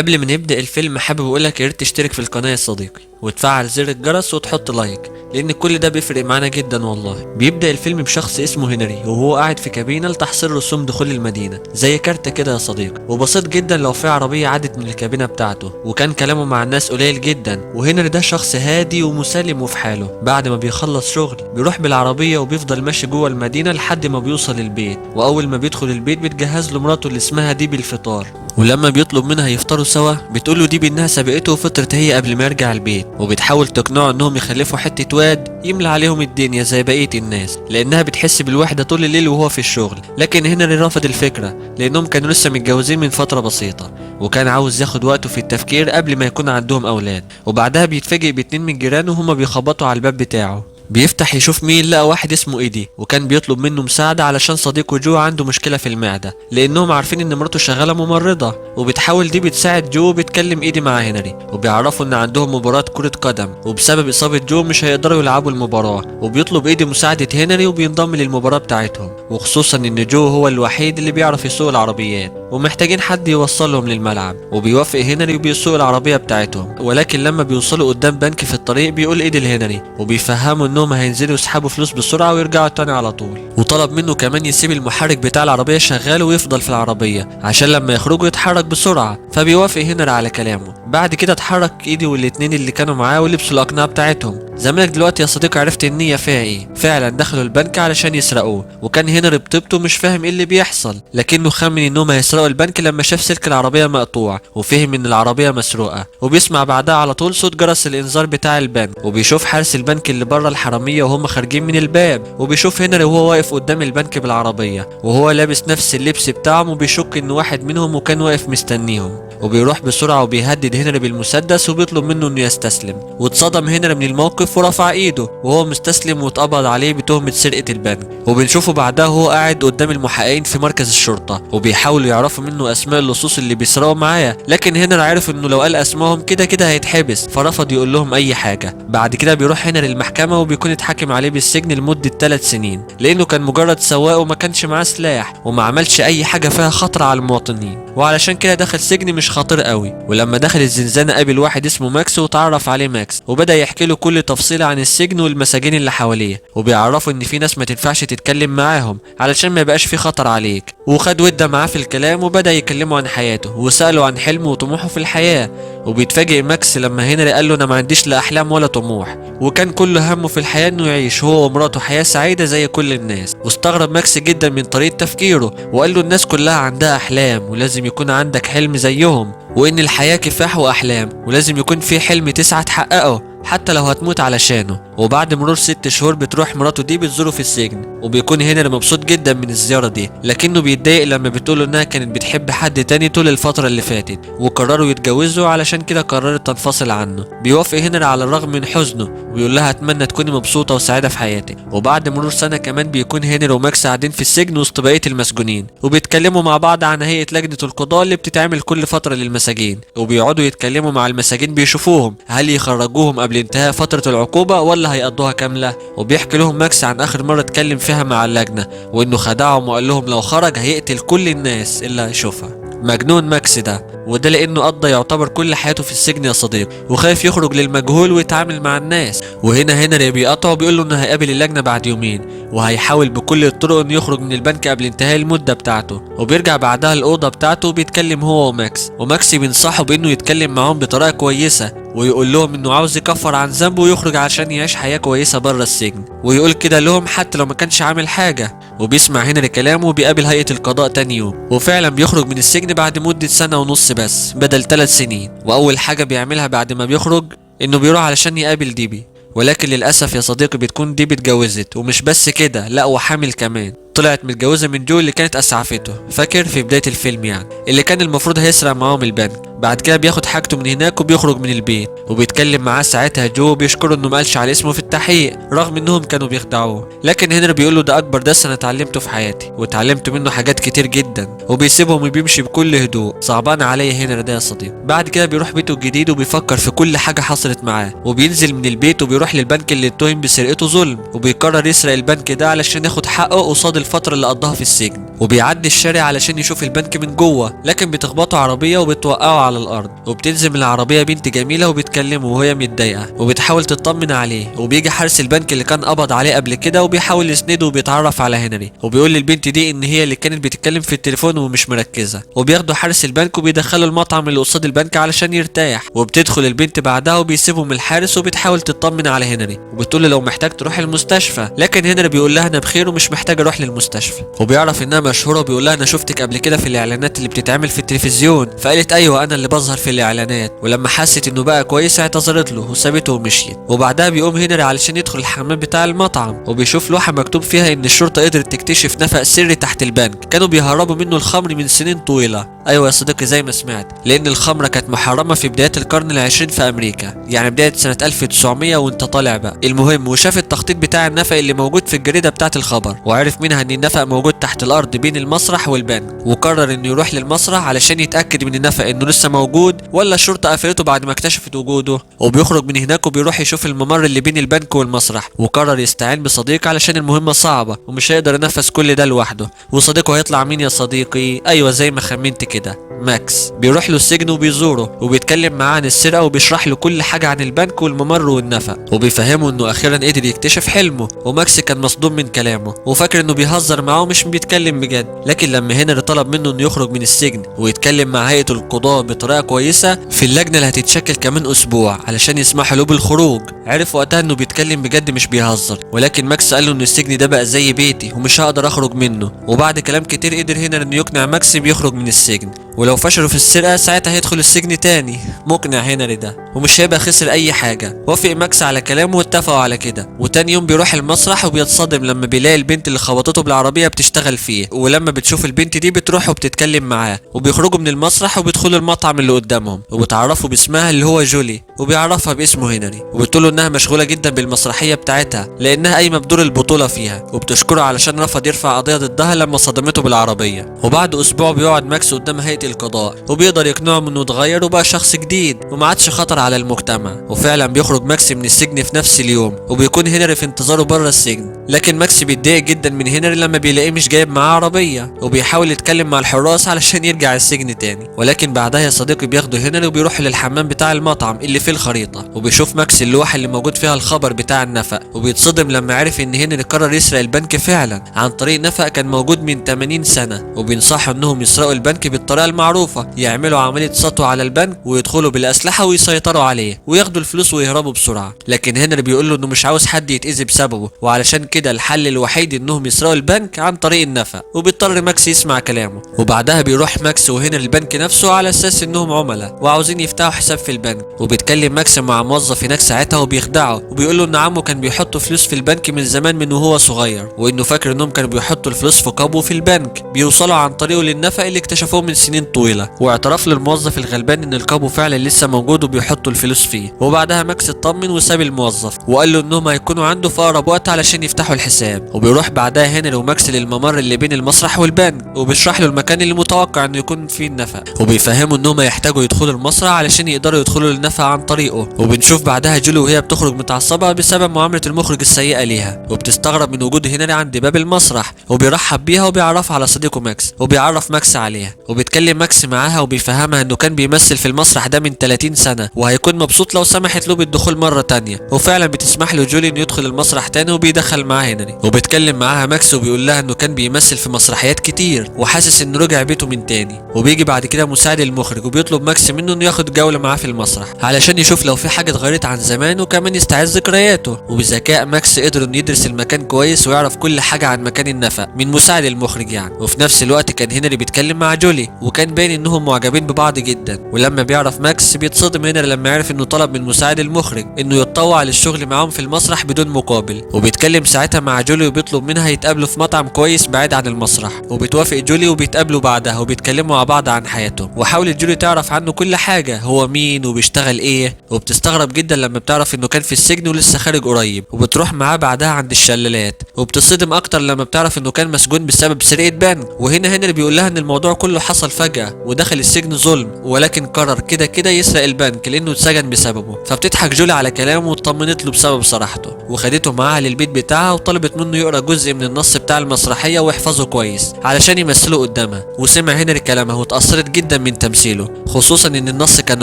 قبل ما نبدأ الفيلم حابب اقولك يا ريت تشترك في القناة يا صديقي وتفعل زر الجرس وتحط like، لان كل ده بيفرق معانا جدا والله. بيبدأ الفيلم بشخص اسمه هنري وهو قاعد في كابينة لتحصيل رسوم دخول المدينة زي كارتة كده يا صديقي، وبسيط جدا لو في عربية عدت من الكابينة بتاعته، وكان كلامه مع الناس قليل جدا. وهنري ده شخص هادي ومسالم وفي حاله. بعد ما بيخلص شغل بيروح بالعربية وبيفضل ماشي جوه المدينة لحد ما بيوصل البيت، واول ما بيدخل البيت بتجهز له مراته اللي اسمها ديبي الفطار، ولما بيطلب منها يفطروا سوا بتقول له ديبي انها سبقته وفطرت هي قبل ما يرجع البيت، وبتحاول تقنعه انهم يخلفوا حتة واد يملى عليهم الدنيا زي بقية الناس، لانها بتحس بالوحدة طول الليل وهو في الشغل. لكن هنري رفض الفكرة لانهم كانوا لسه متجوزين من فترة بسيطة، وكان عاوز ياخد وقته في التفكير قبل ما يكون عندهم اولاد. وبعدها بيتفاجئ باتنين من جيرانه وهما بيخبطوا على الباب بتاعه، بيفتح يشوف مين، لقى واحد اسمه ايدي، وكان بيطلب منه مساعدة علشان صديقه جو عنده مشكلة في المعدة، لانهم عارفين ان مراته شغالة ممرضة. وبتحاول دي بتساعد جو وبتكلم ايدي مع هنري، وبيعرفوا ان عندهم مباراة كرة قدم، وبسبب اصابة جو مش هيقدروا يلعبوا المباراة. وبيطلب ايدي مساعدة هنري وبينضم للمباراة بتاعتهم، وخصوصا ان جو هو الوحيد اللي بيعرف يسوق العربيات ومحتاجين حد يوصلهم للملعب. وبيوافق هنري وبيسوق العربية بتاعتهم، ولكن لما بيوصلوا قدام بنك في الطريق بيقول ايدي لهنري وبيفهموا انهم هينزلوا يسحبوا فلوس بسرعة ويرجعوا تاني على طول. وطلب منه كمان يسيب المحرك بتاع العربية شغال ويفضل في العربية عشان لما يخرجوا يتحرك بسرعة، فبيوافق هنري على كلامه. بعد كده اتحرك ايدي والاتنين اللي كانوا معاه ولبسوا الاقنعة بتاعتهم. زمانك دلوقتي يا صديقي عرفت النية فيها ايه. فعلا دخلوا البنك علشان يسرقوه، وكان هنري بطيبته مش فاهم ايه اللي بيحصل، لكنه خمن انهم هيسرقوا البنك لما شاف سلك العربية مقطوع وفهم ان العربية مسروقة. وبيسمع بعدها على طول صوت جرس الانذار بتاع البنك، وبيشوف حارس البنك اللي بره الحرامية وهم خارجين من الباب، وبيشوف هنري وهو واقف قدام البنك بالعربية وهو لابس نفس اللبس بتاعهم، وبيشك ان واحد منهم وكان واقف مستنيهم. وبيروح بسرعة وبيهدد هنري بالمسدس وبيطلب منه انه يستسلم. واتصدم هنري من الموقف ورفع ايده وهو مستسلم، واتقبض عليه بتهمة سرقة البنك. وبنشوفه بعدها وهو قاعد قدام المحققين في مركز الشرطة، وبيحاولوا يعرفوا منه اسماء اللصوص اللي بيسرقوا معاه، لكن هنري عرف انه لو قال اسمائهم كده كده هيتحبس، فرفض يقول لهم اي حاجة. بعد كده بيروح هنري المحكمة وبيكون اتحكم عليه بالسجن لمدة 3 سنين، لانه كان مجرد سواق وما كانش معاه سلاح وما عملش اي حاجة فيها خطر على المواطنين، وعلشان كده دخل سجن مش خطير قوي. ولما دخل الزنزانة قابل واحد اسمه ماكس وتعرف عليه ماكس، وبدأ يحكي له كل تفصيلة عن السجن والمساجين اللي حواليه، وبيعرفوا ان في ناس ما تنفعش تتكلم معاهم علشان ما يبقاش في خطر عليك. وخد وده معاه في الكلام وبدأ يكلمه عن حياته وسأله عن حلمه وطموحه في الحياة. وبيتفاجئ ماكس لما هنري قال له انا ما عنديش لا احلام ولا طموح، وكان كل همه في الحياة انه يعيش هو ومراته حياة سعيدة زي كل الناس. واستغرب ماكس جدا من طريقة تفكيره وقال له الناس كلها عندها احلام ولازم يكون عندك حلم زيهم، وان الحياة كفاح واحلام ولازم يكون في حلم تسعى تحققه حتى لو هتموت علشانه. وبعد مرور 6 شهور بتروح مراته دي بتزوره في السجن، وبيكون هنري مبسوط جدا من الزيارة دي، لكنه بيتضايق لما بتقوله انها كانت بتحب حد تاني طول الفترة اللي فاتت وقرروا يتجوزوا، علشان كده قررت تنفصل عنه. بيوافق هنري على الرغم من حزنه وبيقول لها اتمنى تكوني مبسوطة وسعيدة في حياتك. وبعد مرور سنة كمان بيكون هنري وماكس قاعدين في السجن وسط بقية المسجونين، وبيتكلموا مع بعض عن هيئة لجنة القضاء اللي بتتعمل كل فترة للمساجين، وبيقعدوا يتكلموا مع المساجين بيشوفوهم هل يخرجوهم قبل انتهاء فترة العقوبة ولا هيقضوها كاملة. وبيحكي لهم ماكس عن اخر مرة اتكلم فيها مع اللجنة وانه خدعهم وقال لهم لو خرج هيقتل كل الناس اللي هيشوفها. مجنون ماكس ده، وده لانه قضى يعتبر كل حياته في السجن يا صديقي، وخايف يخرج للمجهول ويتعامل مع الناس. وهنا هنري بيقطعه وبيقول له انه هيقابل اللجنة بعد يومين وهيحاول بكل الطرق انه يخرج من البنك قبل انتهاء المدة بتاعته. وبيرجع بعدها الأوضة بتاعته وبيتكلم هو وماكس، وماكس بينصحه بانه يتكلم معاهم بطريقة كويسة ويقول لهم انه عاوز يكفر عن ذنبه ويخرج عشان يعيش حياة كويسة بره السجن، ويقول كده لهم حتى لو ما كانش عامل حاجة. وبيسمع هنري كلامه وبيقابل هيئة القضاء تاني يوم، وفعلا بيخرج من السجن بعد مدة 1.5 سنة بس بدل 3 سنين. وأول حاجة بيعملها بعد ما بيخرج إنه بيروح علشان يقابل ديبي، ولكن للأسف يا صديقي بتكون ديبي اتجوزت، ومش بس كده، لا وحامل كمان. طلعت متجوزة من جو اللي كانت أسعفته، فاكر في بداية الفيلم يعني، اللي كان المفروض هيسرق معاهم البنك. بعد كده بياخد حاجته من هناك وبيخرج من البيت، وبيتكلم معاه ساعتها جو وبيشكره انه مقالش على اسمه في التحقيق رغم انهم كانوا بيخدعوه. لكن هنري بيقول له ده اكبر درس انا اتعلمته في حياتي واتعلمت منه حاجات كتير جدا، وبيسيبهم وبيمشي بكل هدوء. صعبان عليا هنري ده يا صديقي. بعد كده بيروح بيته الجديد وبيفكر في كل حاجة حصلت معاه، وبينزل من البيت وبيروح للبنك اللي اتهم بسرقته ظلم، وبيقرر يسرق البنك ده علشان ياخد حقه قصاد الفترة اللي قضاها في السجن. وبيعدي الشارع علشان يشوف البنك من جوه، لكن بتخبطه عربية وبتوقعه على على الارض. وبتنزل من العربية بنت جميلة وبتكلمه وهي متضايقة وبتحاول تطمن عليه. وبيجي حارس البنك اللي كان قبض عليه قبل كده وبيحاول يسنده وبيتعرف على هنري، وبيقول للبنت دي ان هي اللي كانت بتتكلم في التليفون ومش مركزه. وبياخدوا حارس البنك وبيدخلوا المطعم اللي قصاد البنك علشان يرتاح. وبتدخل البنت بعدها وبيسيبهم الحارس وبتحاول تطمن على هنري وبتقول له لو محتاج تروح المستشفى، لكن هنري بيقول لها انا بخير ومش محتاج اروح للمستشفى. وبيعرف انها مشهورة وبيقول لها انا شفتك قبل كده في الاعلانات اللي بتتعمل في التلفزيون، فقالت ايوه انا اللي بظهر في الاعلانات. ولما حست انه بقى كويس اعتذرت له وسابته ومشيت. وبعدها بيقوم هنري علشان يدخل الحمام بتاع المطعم، وبيشوف لوحة مكتوب فيها ان الشرطة قدرت تكتشف نفق سري تحت البنك كانوا بيهربوا منه الخمر من سنين طويلة. ايوه يا صديقي زي ما سمعت، لان الخمرة كانت محرمة في بداية القرن العشرين في امريكا، يعني بداية سنة 1900 وانت طالع بقى. المهم وشاف التخطيط بتاع النفق اللي موجود في الجريدة بتاعه الخبر، وعرف منها ان النفق موجود تحت الارض بين المسرح والبنك، وقرر انه يروح للمسرح علشان يتاكد من النفق انه لسه موجود ولا الشرطة قفلته بعد ما اكتشفت وجوده. وبيخرج من هناك وبيروح يشوف الممر اللي بين البنك والمسرح، وقرر يستعين بصديق علشان المهمة صعبة ومش هيقدر ينفذ كل ده لوحده. وصديقه هيطلع مين يا صديقي؟ ايوه زي ما خمنت كده، ماكس. بيروح له السجن وبيزوره وبيتكلم معاه عن السرقة وبيشرح له كل حاجة عن البنك والممر والنفق، وبيفهمه انه اخيرا قدر يكتشف حلمه. وماكس كان مصدوم من كلامه وفاكر انه بيهزر معاه ومش بيتكلم بجد، لكن لما هنري طلب منه انه يخرج من السجن ويتكلم مع هيئة القضاء بطريقة كويسة في اللجنة اللي هتتشكل كمان اسبوع علشان يسمحوا له بالخروج، عرف وقتها انه بيتكلم بجد مش بيهزر. ولكن ماكس قال له ان السجن ده بقى زي بيتي ومش هقدر اخرج منه. وبعد كلام كتير قدر هنري انه يقنع ماكس بيخرج من السجن، ولو فشلوا في السرقة ساعتها هيدخل السجن تاني. مقنع هنري ده ومش هيبقى خسر اي حاجة. وافق ماكس على كلامه واتفقوا على كده. وتاني يوم بيروح المسرح وبيتصدم لما بيلاقي البنت اللي خبطته بالعربية بتشتغل فيه، ولما بتشوف البنت دي بتروح وبتتكلم معاه. وبيخرجوا من المسرح وبيدخلوا المطعم اللي قدامهم وبيتعرفوا باسمها اللي هو جولي، وبيعرفها باسمه هنري، وبتقول له انها مشغولة جدا بالمسرحيه بتاعتها لانها قايمة بدور البطولة فيها، وبتشكره علشان رفض يرفع قضية ضدها لما صدمته بالعربية. وبعد اسبوع بيقعد ماكس قدام هيئة القضاء وبيقدر يقنعهم انه اتغير وبقى شخص جديد وما عادش خطر على المجتمع. وفعلا بيخرج ماكس من السجن في نفس اليوم، وبيكون هنري في انتظاره بره السجن. لكن ماكس بيتضايق جدا من هنري لما بيلاقيه مش جايب معاه عربية، وبيحاول يتكلم مع الحراس علشان يرجع السجن تاني. ولكن بعدها يا صديقي بياخدوا هنري وبيروحوا للحمام بتاع المطعم اللي فيه الخريطة، وبيشوف ماكس اللوحة اللي موجود فيها الخبر بتاع النفق، وبيتصدم لما عرف ان هنري قرر يسرق البنك فعلا عن طريق نفق كان موجود من 80 سنة. وبينصحوا انهم يسرقوا البنك بالطريقة المعروفة، يعملوا عملية سطو على البنك ويدخلوا بالاسلحة ويسيطروا عليه وياخدوا الفلوس ويهربوا بسرعة. لكن هنري بيقول له انه مش عاوز حد يتأذي بسببه، وعلشان كده الحل الوحيد انهم يسرقوا البنك عن طريق النفق. وبيضطر ماكس يسمع كلامه. وبعدها بيروح ماكس وهنري البنك نفسه على اساس انهم عملاء وعاوزين يفتحوا حساب في البنك. وبيتكلم ماكس مع موظف هناك ساعتها وبيخدعه وبيقول له ان عمه كان بيحط فلوس في البنك من زمان من وهو صغير، وانه فاكر انهم كانوا بيحطوا الفلوس في قبو في البنك بيوصلوا عن طريقه للنفق اللي اكتشفوه من سنين طويلة. واعترف للموظف الغلبان ان القبو فعلا لسه موجود وبيحطوا الفلوس فيه. وبعدها ماكس اطمن وساب الموظف وقال له انهم هيكونوا عنده في اقرب وقت علشان يفتحوا الحساب. وبيروح بعدها هنري وماكس للممر اللي بين المسرح والبنك، وبيشرح له المكان اللي متوقع انه يكون فيه النفق، وبيفهمه انهم هيحتاجوا يدخلوا المسرح علشان يقدروا يدخلوا للنفق عن طريقه. وبنشوف بعدها جولي وهي بتخرج متعصبه بسبب معاملة المخرج السيئة ليها، وبتستغرب من وجود هنري عند باب المسرح، وبيرحب بيها وبيعرفها على صديقه ماكس، وبيعرف ماكس عليها. وبيتكلم ماكس معاها وبيفهمها انه كان بيمثل في المسرح ده من 30 سنة وهيكون مبسوط لو سمحت له بالدخول مرة تانية. وفعلا بتسمح له جولي انه يدخل المسرح تاني وبيدخل معاه هنري. وبيتكلم معاها ماكس وبيقول لها انه كان بيمثل في مسرحيات كتير وحاسس انه رجع بيته من تاني. وبيجي بعد كده مساعد المخرج وبيطلب ماكس منه انه ياخد جولة معاه في المسرح علشان يشوف لو في حاجة اتغيرت عن زمان وكمان يستعيد ذكرياته. وبذكاء ماكس قدر انه يدرس المكان كويس ويعرف كل حاجة عن مكان النفق من مساعد المخرج يعني. وفي نفس الوقت كان هنري بيتكلم مع جولي وكان باين انهم معجبين ببعض جدا. ولما بيعرف ماكس بيتصدم هنري لما عرف انه طلب من مساعد المخرج انه يتطوع للشغل معاهم في المسرح بدون مقابل. وبيتكلم ساعتها مع جولي وبيطلب منها يتقابلوا في مطعم كويس بعيد عن المسرح، وبتوافق جولي وبيتقابلوا بعدها وبيتكلموا مع بعض عن حياتهم. وحاولت جولي تعرف عنه كل حاجة، هو مين وبيشتغل ايه، وبتستغرب جدا لما بتعرف انه انه كان في السجن ولسه خارج قريب، وبتروح معاه بعدها عند الشلالات، وبتصدم اكتر لما بتعرف انه كان مسجون بسبب سرقة بنك. وهنا هنري بيقول لها ان الموضوع كله حصل فجأة ودخل السجن ظلم، ولكن قرر كده كده يسرق البنك لانه اتسجن بسببه. فبتضحك جولي على كلامه واطمنت له بسبب صراحته، وخدته معاها للبيت بتاعها وطلبت منه يقرا جزء من النص بتاع المسرحية ويحفظه كويس علشان يمثله قدامها. وسمع هنري كلامها واتأثرت جدا من تمثيله، خصوصا ان النص كان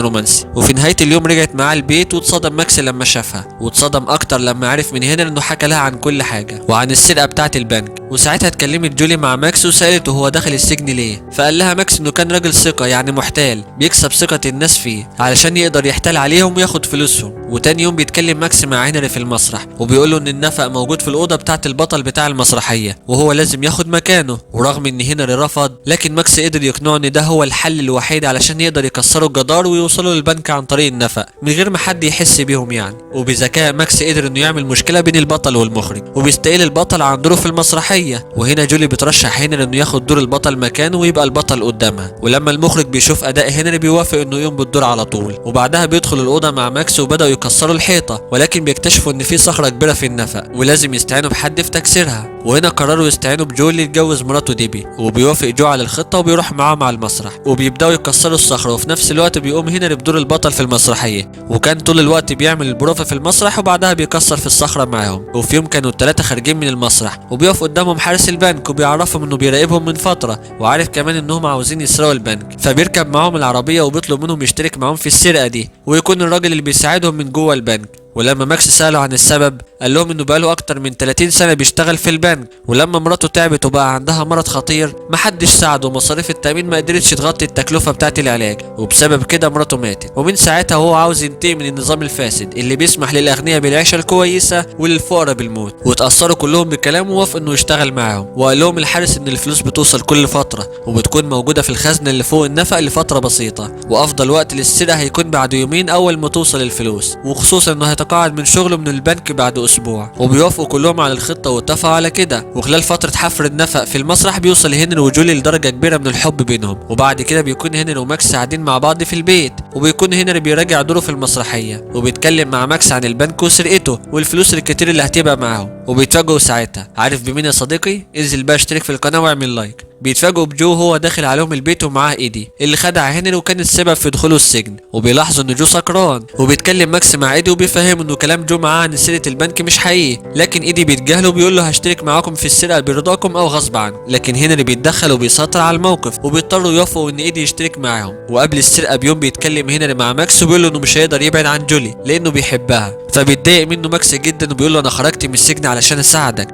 رومانسي. وفي نهاية اليوم رجعت معاه البيت واتصدم ماكس لما شافها، واتصدم اكتر لما عرف من هنري انه حكى لها عن كل حاجة وعن السرقة بتاعة البنك. وساعتها اتكلمت جولي مع ماكس وسألته هو دخل السجن ليه، فقال لها ماكس انه كان راجل ثقة، يعني محتال بيكسب ثقة الناس فيه علشان يقدر يحتال عليهم وياخد فلوسهم. وتاني يوم بيتكلم ماكس مع هنري في المسرح وبيقول له ان النفق موجود في الأوضة بتاعة البطل بتاع المسرحية وهو لازم ياخد مكانه. ورغم ان هنري رفض، لكن ماكس قدر يقنعه ان ده هو الحل الوحيد علشان يقدر يكسروا الجدار ويوصلوا للبنك عن طريق النفق من غير ما حد يحس بيهم يعني. وبذكاء ماكس قدر انه يعمل مشكلة بين البطل والمخرج، وبيستقيل البطل عن دوره في المسرحية. وهنا جولي بترشح هنري انه ياخد دور البطل مكانه ويبقى البطل قدامها. ولما المخرج بيشوف اداء هنري بيوافق انه يقوم بالدور على طول. وبعدها بيدخل الأوضة مع ماكس وبدأوا يكسروا الحيطة، ولكن بيكتشفوا ان في صخرة كبيرة في النفق ولازم يستعينوا بحد في تكسيرها. وهنا قرروا يستعينوا بجو اللي يتجوز مراته ديبي، وبيوافق جو على الخطة وبيروح معاهم على المسرح وبيبدأوا يكسروا الصخرة. وفي نفس الوقت بيقوم هنري بدور البطل في المسرحية، وكان طول الوقت بيعمل البروفة في المسرح وبعدها بيكسر في الصخرة معاهم. وفي يوم كانوا الثلاثة خارجين من المسرح وبيقف قدامهم حارس البنك وبيعرفهم انه بيراقبهم من فترة وعارف كمان انهم عاوزين يسرقوا البنك، فبيركب معاهم العربية وبيطلب منهم يشترك معاهم في السرقة دي ويكون الراجل اللي بيساعدهم من جوه البنك. ولما ماكس سأله عن السبب قال لهم انه بقاله اكتر من 30 سنة بيشتغل في البنك، ولما مراته تعبت وبقى عندها مرض خطير محدش ساعده ومصاريف التأمين ما قدرتش تغطي التكلفة بتاعة العلاج، وبسبب كده مراته ماتت. ومن ساعتها هو عاوز ينتقم من النظام الفاسد اللي بيسمح للأغنياء بالعيشة الكويسة وللفقراء بالموت. واتأثروا كلهم بكلامه ووافق انه يشتغل معاهم. وقال لهم الحارس ان الفلوس بتوصل كل فترة وبتكون موجودة في الخزنة اللي فوق النفق لفترة بسيطة، وافضل وقت للسرقة هيكون بعد يومين اول ما توصل الفلوس، وخصوصا انه هيتقاعد من شغله من البنك بعد اسبوع. وبيوافقوا كلهم على الخطة واتفقوا على كده. وخلال فترة حفر النفق في المسرح بيوصل هنري وجولي لدرجة كبيرة من الحب بينهم. وبعد كده بيكون هنري وماكس قاعدين مع بعض في البيت، وبيكون هنري بيراجع دوره في المسرحية وبيتكلم مع ماكس عن البنك وسرقته والفلوس الكتير اللي هتبقى معاهم. وبيتفاجئوا ساعتها، عارف بمين يا صديقي؟ انزل بقى اشترك في القناة واعمل like. بيتفاجئوا بجو وهو داخل عليهم البيت ومعاه ايدي اللي خدع هنري وكان السبب في دخوله السجن. وبيلاحظوا ان جو سكران، وبيتكلم ماكس مع ايدي وبيفهمه انه كلام جو معاه عن سرقه البنك مش حقيقي، لكن ايدي بيتجاهله وبيقول له هشترك معاكم في السرقة برضاكم او غصب عنكم. لكن هنري بيتدخل وبيسيطر على الموقف وبيضطروا يوافقوا ان ايدي يشترك معاهم. وقبل السرقة بيوم بيتكلم هنري مع ماكس وبيقول له انه مش هيقدر يبعد عن جولي لانه بيحبها، فبيتضايق منه ماكس جدا وبيقول له انا خرجت من السجن علشان اساعدك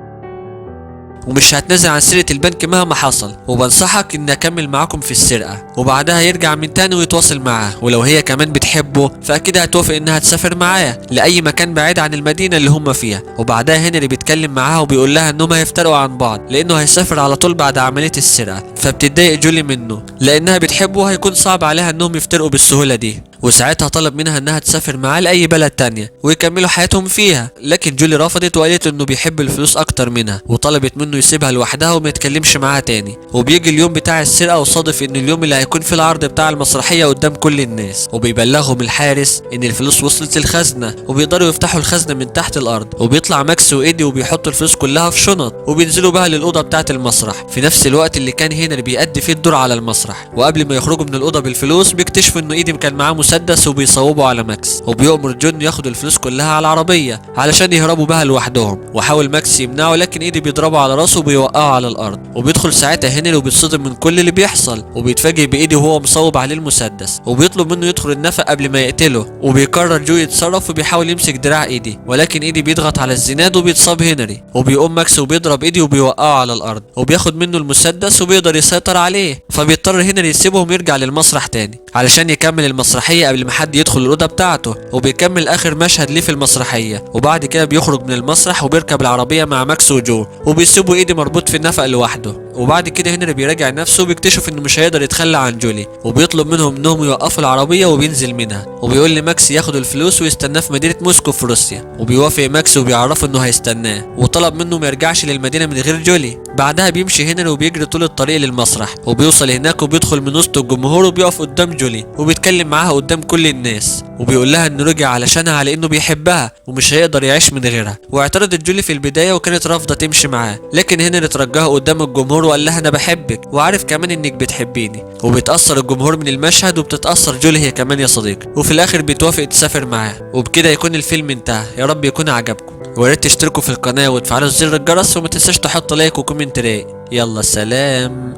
ومش هتنازل عن سرقة البنك مهما حصل، وبنصحك ان اكمل معاكم في السرقة. وبعدها يرجع من تاني ويتواصل معاه، ولو هي كمان بتحبه فاكيد هتوافق انها تسافر معاه لاي مكان بعيد عن المدينة اللي هم فيها. وبعدها هنري بيتكلم معاها وبيقول لها انهم هيفترقوا عن بعض لانه هيسافر على طول بعد عملية السرقة، فبتتضايق جولي منه لانها بتحبه وهيكون صعب عليها انهم يفترقوا بالسهولة دي. وساعتها طلب منها انها تسافر معاه لاي بلد تانية ويكملوا حياتهم فيها، لكن جولي رفضت وقالت انه بيحب الفلوس اكتر منها، وطلبت منه يسيبها لوحدها وما يتكلمش معاها تاني. وبيجي اليوم بتاع السرقة وصادف ان اليوم اللي هيكون فيه العرض بتاع المسرحية قدام كل الناس، وبيبلغهم الحارس ان الفلوس وصلت الخزنة وبيقدروا يفتحوا الخزنة من تحت الارض. وبيطلع ماكس وايدي وبيحطوا الفلوس كلها في شنط وبينزلوا بها للاوضه بتاعه المسرح في نفس الوقت اللي كان هنري بيأدي فيه الدور على المسرح. وقبل ما يخرجوا من الاوضة بالفلوس بيكتشفوا انه ايدي كان معاه مسدس وبيصوبوا على ماكس، وبيؤمر جون ياخد الفلوس كلها على العربية علشان يهربوا بها لوحدهم. وحاول ماكس يمنعه لكن ايدي بيضربه على راسه وبيوقعه على الارض. وبيدخل ساعتها هنري وبيتصدم من كل اللي بيحصل، وبيتفاجئ بايدي وهو مصوب عليه المسدس، وبيطلب منه يدخل النفق قبل ما يقتله. وبيقرر جو يتصرف وبيحاول يمسك دراع ايدي، ولكن ايدي بيضغط على الزناد وبيتصاب هنري. وبيقوم ماكس وبيضرب ايدي وبيوقعه على الارض وبياخد منه المسدس وبيقدر يسيطر عليه، فبيضطر هنري يسيبهم ويرجع للمسرح تاني علشان يكمل المسرحية قبل ما حد يدخل الأوضة بتاعته. وبيكمل آخر مشهد ليه في المسرحية، وبعد كده بيخرج من المسرح وبيركب العربية مع ماكس وجو، وبيسيبوا ايدي مربوط في النفق لوحده. وبعد كده هنري بيراجع نفسه وبيكتشف انه مش هيقدر يتخلى عن جولي، وبيطلب منهم انهم يوقفوا العربية وبينزل منها، وبيقول لماكس ياخد الفلوس ويستناه في مدينة موسكو في روسيا. وبيوافق ماكس وبيعرفه انه هيستناه، وطلب منه ما يرجعش للمدينة من غير جولي. بعدها بيمشي هنري وبيجري طول الطريق للمسرح، وبيوصل هناك وبيدخل من وسط الجمهور وبيقف قدام جولي وبيتكلم معاها قدام كل الناس، وبيقول لها انه رجع علشانها على انه بيحبها ومش هيقدر يعيش من غيرها. واعترضت جولي في البداية وكانت رافضه تمشي معاه، لكن هنري ترجاها قدام الجمهور وقال لها انا بحبك وعارف كمان انك بتحبيني. وبيتاثر الجمهور من المشهد وبتتاثر جولي هي كمان يا صديقي، وفي الاخر بتوافق تسافر معاه. وبكده يكون الفيلم انتهى. يا رب يكون عجبكم، ويا ريت تشتركوا في القناة وتفعلوا زر الجرس، وما تنساش تحط like و comment رايق. يلا سلام.